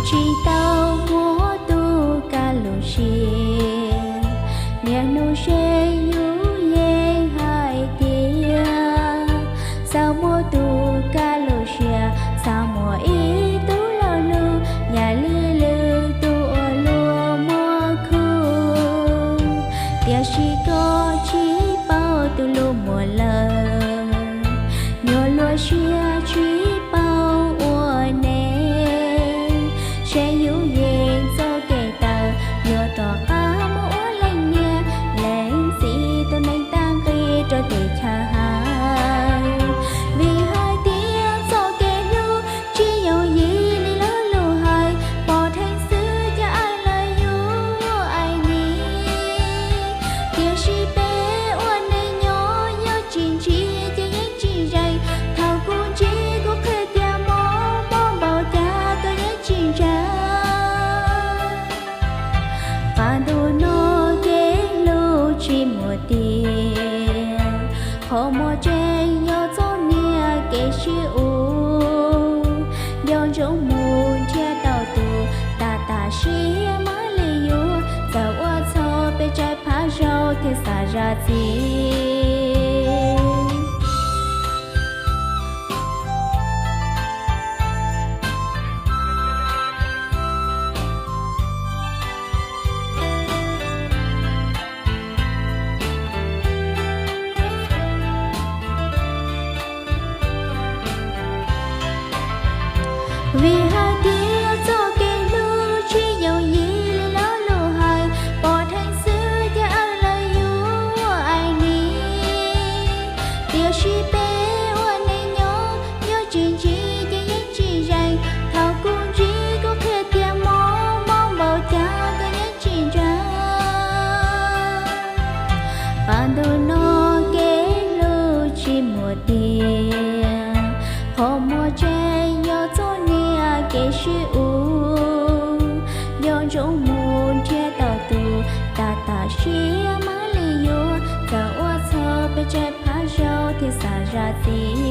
Tsis tau muaj tus kaj lug siab, niaj hnub seb yus yeej hais tias xav muaj tus kaj lug siab, xav muaj ib tug laug lug yam li lwm tus uas luag muab khug. Tiam sis koj tsis paub tus lug muag lawm, nyuag luag siab tsis paub ua neej. Seb yus yeej txoj kev tawv, yuav rov qab mus ua leej niam leej txiv, tus neeg tag nqi rau teb chaws hawm. Vim hais tias txoj kev hlub tsis yooj yim li lawv lug hais, pom dheev xwb ces awv lawv yuav aim ni. Tiam sis peb ua neej nyob yuav tsis ntsim ces yeej tsis ntseeg, thaum kuv ntsib kuv qhia tias mob mob npaum cas koj yeej tsis ntseeg. Qab ntuj no kev hlub tsis muaj tiag, qhov muaj tseeb yog txom nyem kev sib ua. Nco ntsoov mus nrhiav tau tus, tas tas sim mam li yuav, txawm ua txhaum peb tsaij phav zaug thiaj xav zam txim. Vim hais tias txoj kev hlub tsis yooj yim li lawv lug hais, pom dheev xwb ces awv lawv yuav aim ni. Tiam sis peb ua neej nyob yuav tsis ntsim ces yeej tsis ntseeg, thaum kuv ntsib kuv qhia tias mob mob npaum cas koj yeej tsis ntseeg. Qab ntuj no kev hlub tsis muaj tiag, qhov muaj tseeb yog txom nyem kev sib ua. Nco ntsoov mus nrhiav tau tus, tas tas sim mam li yuav, txawm ua txhaum peb tsaij phav zaug thiaj xav zam txim.